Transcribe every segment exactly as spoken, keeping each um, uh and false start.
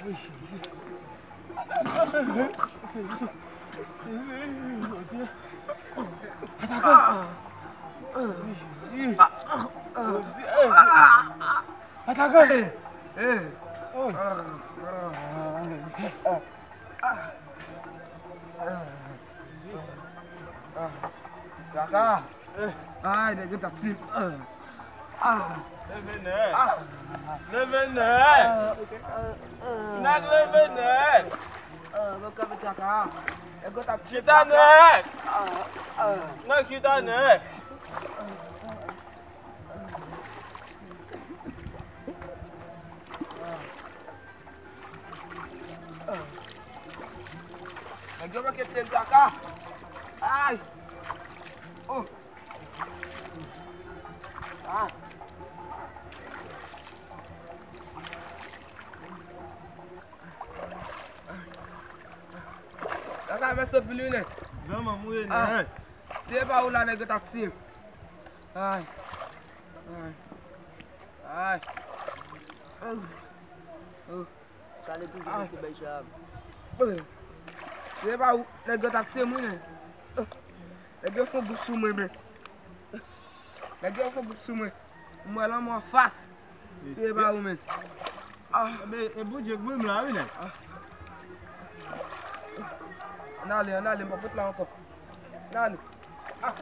Ataka! Ataka! Ataka! Ay, nèg yo t ap tiye m. Ah. Leve nèg. Ah. Leve nèg. Nèg leve nèg. Chita nèg. Nèg chita nèg. Nèg yo manke tiye m kaka. Ay. Oh. Ah. Kaka, mèsi anpil wi nèg. Vrèman, mwen nèg. Si e pa ou la, nèg yo t ap tiye m. Ay. Ay. Ay. Oh. Kale toujou mesye bay cham. Se pa ou, nèg yo t ap tiye m wi men. Nèg yo fè yon bout sou mwen men. Nèg yo fè yon bout sou mwen. M wè lanmò anfas. Se pa ou men. Ah. Ebyen, e Bondye k voye m la wi nèg. Ann ale, ann ale, m p ap ret la ankò. Ann ale. Ah.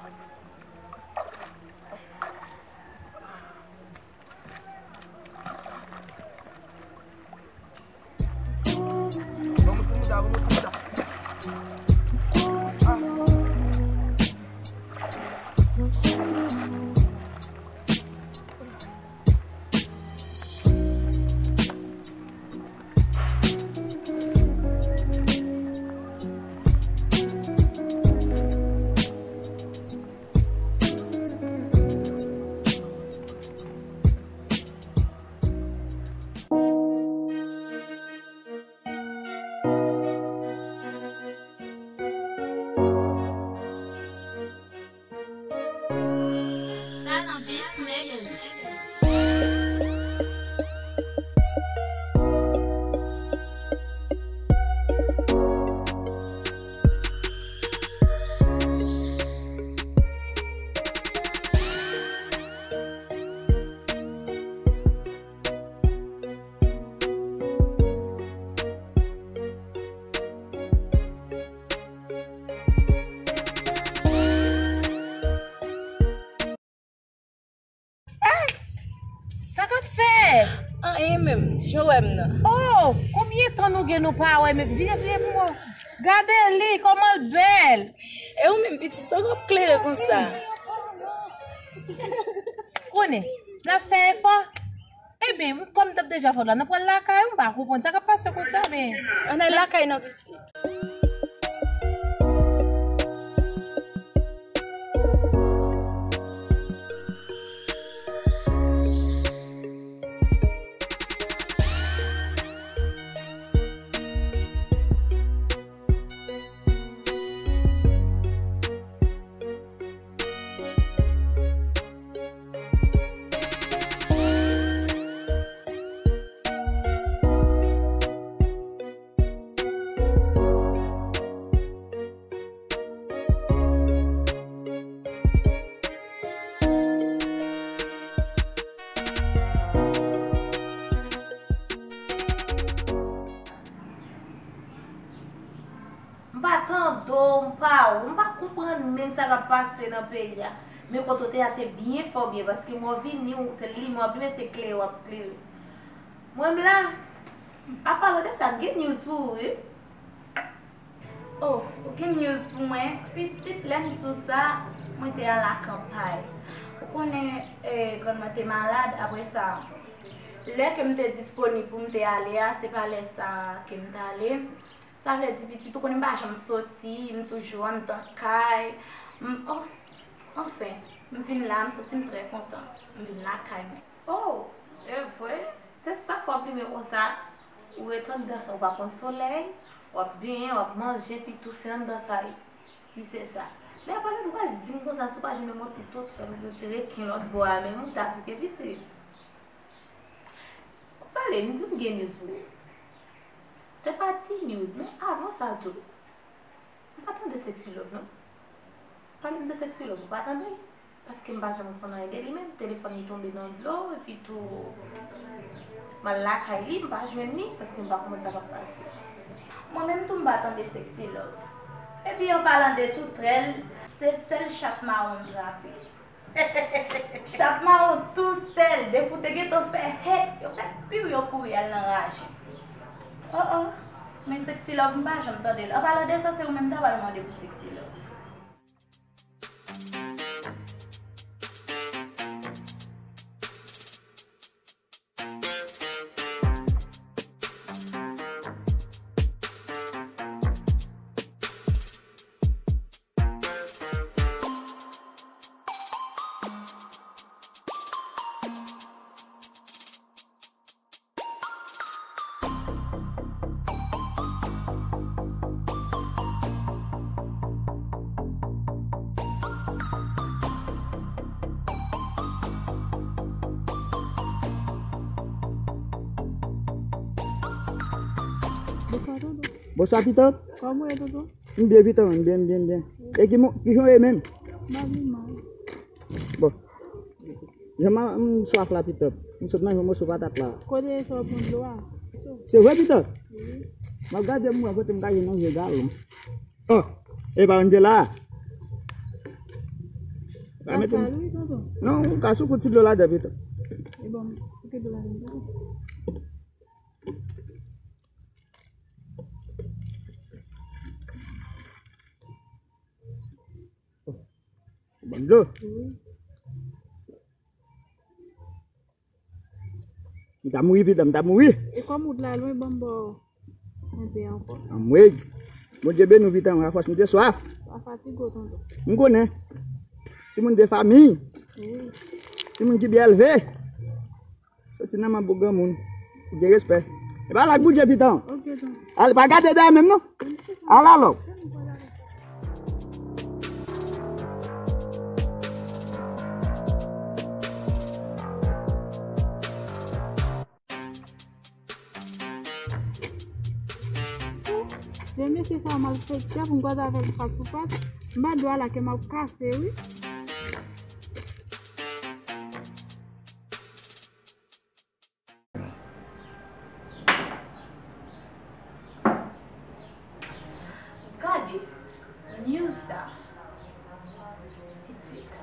Sa k ap fèt? Anyen menm, jan w wè m nan. Oh, konbyen tan nou gen nou pa wè, men vire, vire pou mwen. Gade li, kòman l bèl. E ou menm, pitit, sa w ap klere konsa? Konnen, n ap fè efò. Ebyen, kòm m t ap deja fè w la, n ap pral lakay ou, m pa konprann sa k ap pase konsa, men. Ann al lakay nan, pitit. M pa tande w, m pa wè w, m pa konprann menm sa k ap pase nan peyi a. Men kote w te a te byen fè w byen, paske mwen vini, w se limen w ap limen, se klere w ap klere. Mwen m la, apa de sa, m gen news pou ou, wi. Oh, ou gen news pou mwen? Pitit, lè m di w sa, mwen te al akanpay. Ou konnen, eh, grann mwen te malad, apre sa, lè ke m te disponib pou m te ale a, se pa lè sa a ke m t ale. Sa vle di, pitit, ou konnen m pa janm soti, m toujou anndan kay. M, oh, anfen, m vin la, m santi m trè kontan. M vin lakay mwen. Oh, e vre? Se sa k fè w ap limen konsa? Ou ret anndan kay, ou pa pran solèy, w ap benyen, w ap manje, epi toufe anndan kay. Ki se sa? Men apa w pa di m konsa, si w pa jwenn menm yon ti totòl oubyen yon ti reken lòt bò a, menm ou ta pike pitit. Pale, m di w m gen news pou ou. Se pa ti news, men avan sa tou, m pa tande Sexy Love, non. Pale m de Sexy Love, ou pa tande l? Paske m pa janm konn anyen de li menm. Telefòn li tonbe nan dlo, epi tou, m al lakay li, m pa jwenn li, paske m pa konn sa k ap pase. Mwen menm tou, m pa tande Sexy Love. Epi, an palan de tou trèl, se sèl chat mawon m trape. Chat mawon tou sèl, depi w te gentan fè hèk, yo fè piw, yo kouri al nan raje. Oh, oh. Men Sexy Love, m pa janm tande l. An palan de sa, se ou menm m ta pral mande pou Sexy Love. Bonswa, tonton. Bonswa, pitit. Kòman w ye, tonton? M byen, pitit, m byen, m byen, m byen. E ki mo-, ki jan w ye menm? M pa vin mal. Bon. Jan m, m swaf la, pitit. M sot manje yon moso patat la. Kote sa w pran dlo a? Se vre, pitit? Wi. M ap gade m wè kote m ka jwenn yon vye galon. Oh, e pa m te la. Pa mete m. Sal wi, tonton. Non, ou ka soukou ti dlo ladan, pitit. E bon, souke dlo ladan, tonton. Ban m dlo. Wi. M ta mouri, pitit, m ta mouri. E kòm wout la lwen, ban m ba w enpe ankò. Anmwey. Bondye beni w, pitit, mwen, afòs m te swaf. Pa fatige w, tonton. M konnen. Timoun de fanmi. Wi. Timoun ki byen elve. Soti nan manbo granmoun. Gen respè. E pa lak Bondye, pitit. Ok, tonton. Al, pa gade dèyè menm, non. Al alò. Vye mesye sa a malfektè pou m kwaze avè l fas pou fas. M pa dwe al la ke m ap kase, wi. Gade, news sa, pitit.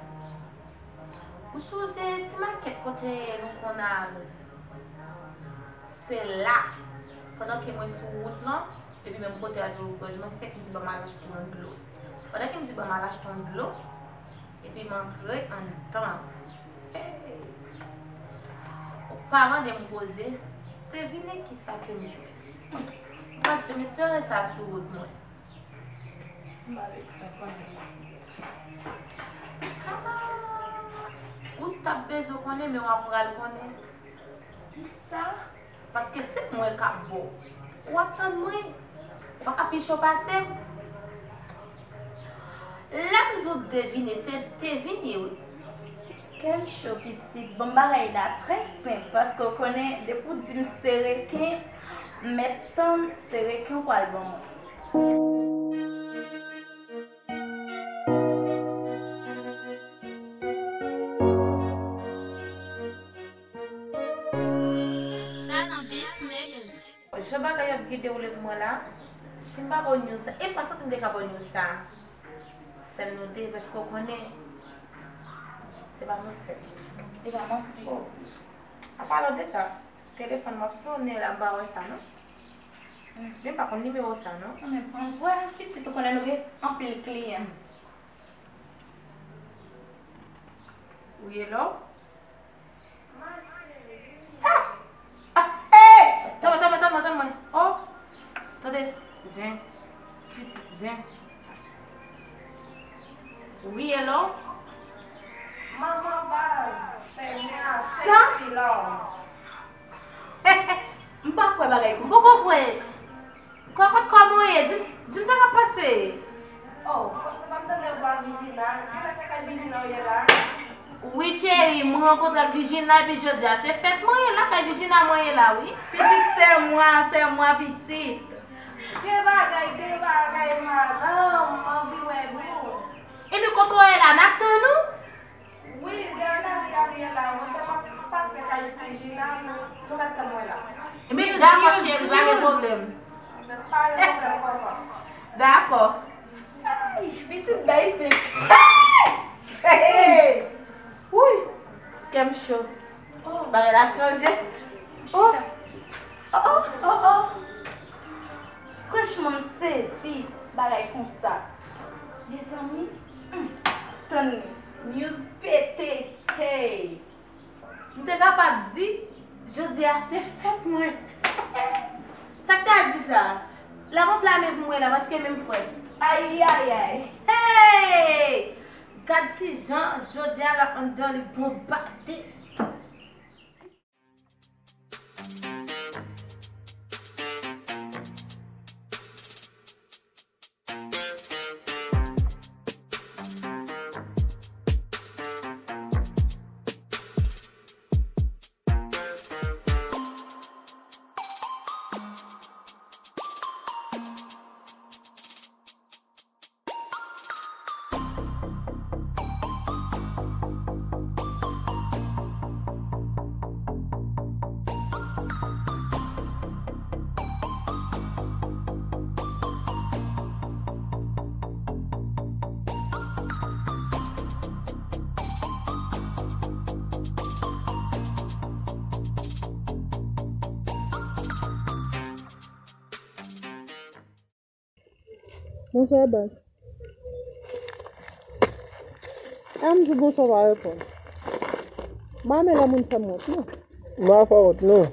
Ou sonje ti makèt kote nou konn al? Se la, pandan ke mwen sou wout lan, epi menm kote a toujou pwòch mwen, se k di ban m al achte yon dlo. Pandan ke m di ban m al achte yon dlo, epi m antre anndan. Hey! Ou pa mande m koze, devine kisa ke m jwenn. M pa t janm espere sa sou wout mwen. M pa vle sa konnen isit. Ah! Ou t ap bezwen konnen, men w ap pral konnen. Kisa? Paske se mwen k ap bo. Ou ap tann mwen. Ou pa ka pi cho pase m. Lè m di w devine, se devine, wi. Kè m cho, pitit. Bon, bagay la trè senp, paske w konnen, depi w di m se reken, m mèt tann, se reken w pral ban mwen. Jan bagay yo ap byen dewoule pou mwen la, si m pa ba w news sa, e m pa santi m te ka ba w news sa. Sèl nou te, paske w konnen, se pa nou sèl. E pa manti. Oh. An palan de sa, telefòn m ap sonnen la, m pa wè sa, non. Men m pa konn nimewo sa, non. Mwen menm, mwen, pitit, ou konnen nou gen anpil kliyan. Wi, hello? Ah! Ah! Hey! Tann mwen, tann mwen, tann mwen, tann mwen. Oh! Tande. Zen. Pitit, zen. Wi, hello? Manman baz, fè mwen afè silòm. M pa kwè bagay konsa. M poko kwè. Kòkòt, kòman w ye? Di m, di m sa k ap pase. Oh, se pa m tande vwa Vijina. Kilè se kay Vijina w ye la? Wi, cheri, m rankontre ak Vijina, epi jodi a se fèt mwen ye, lakay Vijina mwen ye la, wi. Pitit, c'est moi, c'est moi, pitit. Gen bagay, gen bagay, madanm, m anvi wè nou. Epi kote w ye la, n ap tann ou? Wi, dèyè lari a m ye la, mwen te ap pase kay Pijina, nou, nou mèt tann mwen la. Ebyen, dakò, cheri, pa gen pwoblèm. Pa gen pwoblèm, kòkò. Dakò. Ay, pitit bèy se. Hey! Hey! Wouy! Kè m cho. Oh. Bagay la chanje. Oh! Oh, oh, oh, oh. Franchman, m sezi bagay konsa. Mezanmi, hmm, tann ni. News pete. Hey! M te kapab di, jodi a se fèt mwen. Sa k ta di sa? Lave yon pla men pou mwen la, paske men m frèt. Ayayay! Hey! Gad kijan jodi a la anndan li bonbade. Monchè baz. A m di w bonswa w pa reponn. M pa renmen lè moun fè m wont non. M pa fè w wont non.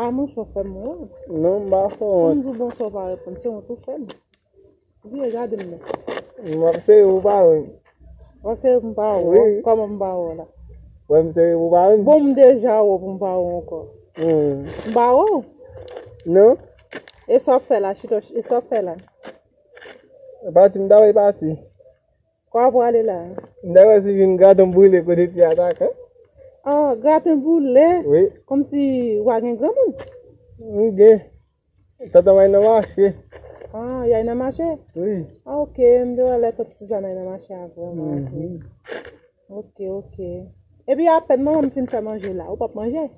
A monchè w fè m wont. Non, m pa fè w wont. Pou m di w bonswa w pa reponn, se wont ou fè m. Vire gade m non. M ap sere pou w pa wè m. W ap sere pou m pa wè w? Wi. Kòman m pa wè w la? Wè m sere pou w pa wè m. Bon, m deja wè w pou m pa wè w ankò. Hmm. M pa wè w? Non. E sa w ap fè la, chita, e sa w ap fè la? Pati m ta wè pati. Kwa prale la? M ta wè si vin graten boule kote ti atakan. Ah, graten boule? Wi. Kòmsi w a gen granmoun? M gen. Tata may nan mache. Ah, y ay nan mache? Wi. Ah, ok, m te wè lè tant Sizana ay nan mache a vrèman, ok. Mhm. Ok, ok. Epi apèn manman m fin fè manje la, ou p ap manje?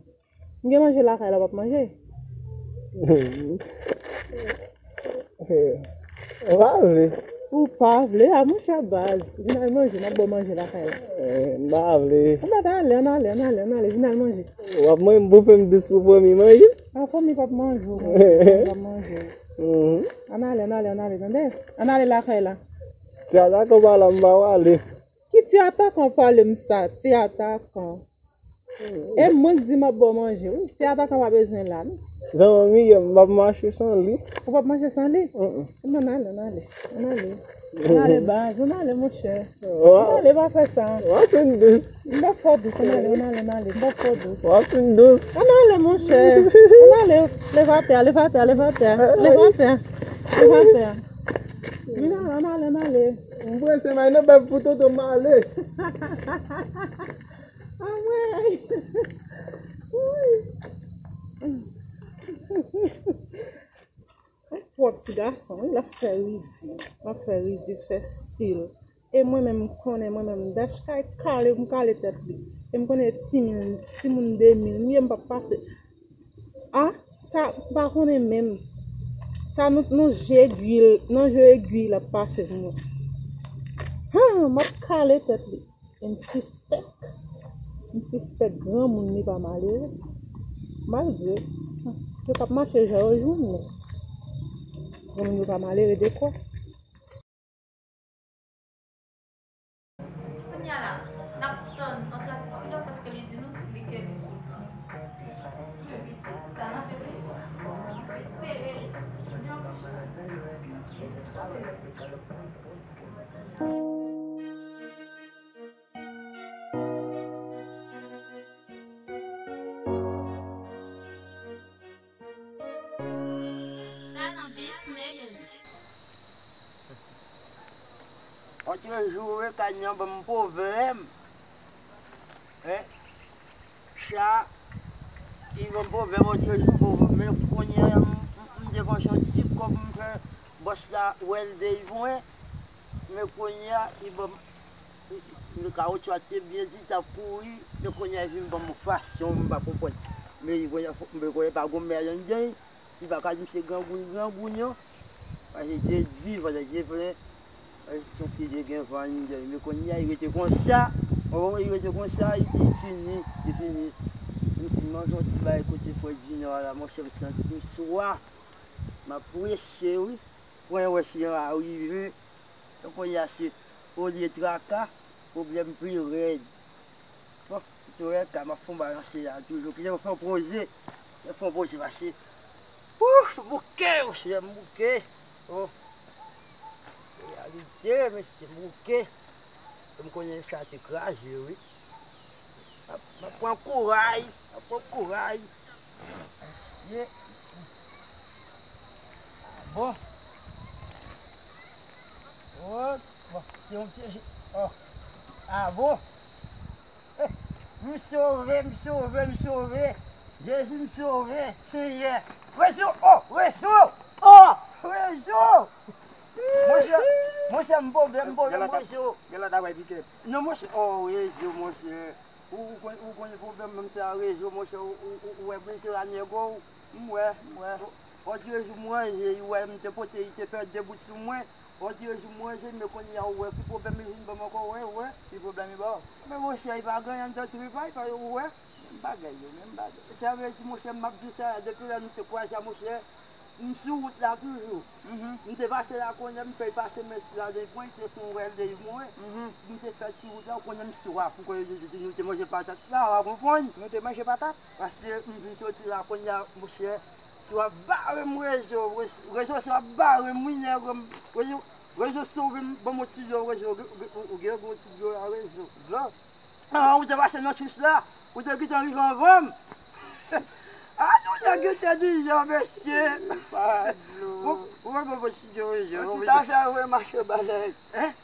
M gen manje lakay la, w ap manje? Ou pa vle. Ou pa vle? A monchè baz. Vin al manje, m ap ba w manje lakay la. Eh, m pa vle. Ann ale, ann ale, ann ale, ann ale, vin al manje. W ap manje, boufe m dous pou pwomi manje? A, pwomi p ap manje w, pwomi p ap manje w. Mhm. Ann ale, ann ale, ann ale, tande? Ann ale lakay la. Ti atakan pa la, m pa prale. Ki ti atakan pale m sa, ti atakan? E mwen k di m ap ba w manje, wi. Ti atakan pa bezwen la, non. Zanmi Miguel, m p ap mache san li. Ou p ap mache san li? Mm, mm. Ann ale, ann ale, ann ale. Ann ale, baz, ann ale, monchè. Ann ale, pa fè sa. W ap vin dous. M p ap fè w dous, ann ale, ann ale, ann ale, m p ap fè w dous. W ap vin dous. Ann ale, monchè. Ann ale, leve atè, leve atè, leve atè, leve atè, leve atè. Vin ale, ann ale, ann ale. M prese, m al nan bèf pou tonton m ale. Anmwey! Wouy! Yon pwòp ti gason, wi, l ap fè rizi. L ap fè rizi, fè stil. E mwen menm, m konnen, mwen menm, dach kay kale, m kale tèt li. E m konnen ti mil, timoun de mil, m ye, m p ap pase. A, sa, m pa konnen menm. Sa, nan, nan je egwi, nan je egwi l ap pase pou mwen. Han, m ap kale tèt li. E m sispèk, m sispèk granmoun li pa malere. Malgre, hmm, yo t ap mache jan yo jwenn, men granmoun yo pa malere de kwa. Kounye a la, n ap tann yon transmisyon paske li di nou li ke li sou. Espere, espere. Lòt jou, Rekany nan ban m pwoblèm. Hein? Cha, li ban m pwoblèm, lòt jou, pwoblèm. Men kounye a, m, m, m te konn yon ti kòb m fè. Sa, wè l deyivon, men kounye a, li ban m, li, li kawotchou a te byen di, t ap pouri, men kounye a, li vin ban m yon fason, m pa konprann. Men li kounye a, men kounye a, pa gon mèl anndan, li pa ka di m se grangou, li grangou, non. Paske te di, pandan te plen, se yon fi te gen van anndan, men kounye a, li rete konsa, oh, li rete konsa, li, li fini, li fini. M fin manje yon ti bagay kote frè Junior la, monchè, m santi m swaf. M ap preche, wi. Pran wè si an arive. Donk, kounye a, se olye traka, pwoblèm pi rèd. Bon, antoulèka, m ap fè yon balanse la toujou. Kite yo fè yon poze. Yo fè yon poze, pase. Ouf, bouke, monchè, m bouke. Oh. Reyalite, mesye, m bouke. M konnen sa te kraze, wi. M ap, m ap pran kouray, m ap pran kouray. Ye. Bon. Oh, bon, se yon ti, oh. Ah, bon. Eh, m sove, m sove, m sove. Jezi, m sove, Senyè. Rezo, oh, rezo. Oh, rezo. Monchè, monchè, m pwoblèm, m pwoblèm, rezo. Gen lòt apre pikèt. Non, monchè, oh, rezo, monchè. Ou, ou konn, ou konn pwoblèm, menm se a rezo, monchè, ou, ou, ou, ou wè mesye la nèg ou, m wè, m wè. Lòt jou m ranje, li wè m te pote, li te fè de bout sou mwen. Lòt jou m ranje, men kounye a ou wè ki pwoblèm li vin ban m ankò, ou wè, ou wè. Ki pwoblèm li ba w? Men monchè, li pa gen anyen anndan trip la, li pa, ou wè. Menm bagay yo, menm bagay. Sa vle di, monchè, m ap di sa la, depi lè nou te kwaze a, monchè, m sou wout la toujou. Mhm. M te pase la kounye a, m fè l pase men sou la, depi mwen te fè yon wèl de mwen. Mhm. M te fè ti wout la, kounye a m swaf, kounye a nou te manje patat la, w a konprann? Nou te manje patat? Paske m vin soti la kounye a, monchè, si w ap bare m rezo, rezo, rezo, si w ap bare m, wi, nèg, rezo, rezo sove m, ban m yon ti dlo, rezo, ou, ou, ou gen yon ti dlo la, rezo, dlo. Ah, ou te pase nan chouch la, ou te gentan rive anvan m. Ah, nou te gentan di jan, mesye. Pablo. Ou, ou wè bon, bon, ti dlo, rezo, yon ti afè vre, mache balèk. Hein?